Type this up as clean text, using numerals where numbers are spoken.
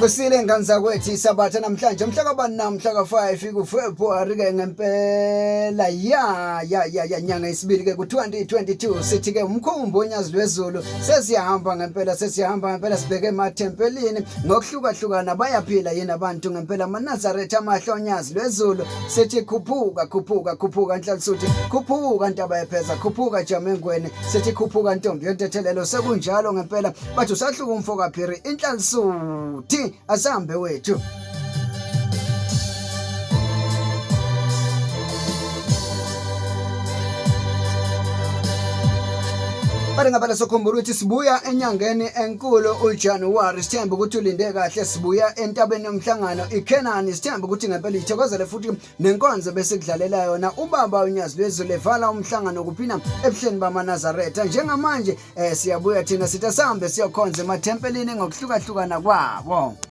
Kusile ngane zakwethu, isabatha namhlanje mhla kabani na? Mhla ka-5 kuFebruary ke ngempela, ya ya ya ya, nyanga yesibili ke ku-2022. Sithi ke umkhumbi wonyazi lwezulu sesiyahamba ngempela, sesiyahamba ngempela, sibheke emathempelini ngokuhlukahlukana. Bayaphila yini abantu ngempela, amaNazaretha amahle onyazi lwezulu? Sithi khuphuka, khuphuka, khuphuka Nhlalisuthi, khuphuka ntaba yepheza, khuphuka Jamengweni, sithi khuphuka ntombi yontethelelo. Sekunjalo ngempela, bathi usahluka umfo kaPhiri inhlalisuthi. Asambe wethu. Bale ngabala, sokhumbula ukuthi sibuya enyangeni enkulu uJanuary. Sithemba ukuthi ulinde kahle. Sibuya entabeni yomhlangano iKhenani. Sithemba ukuthi ngempela ithokozele futhi nenkonzo besikudlalela yona ubaba uNyazi lwezulu evala umhlangano kuphina ebuhleni bamaNazaretha. Njengamanje siyabuya thina, sithi asambe siyokhonza emathempelini ngokuhlukahlukana kwabo.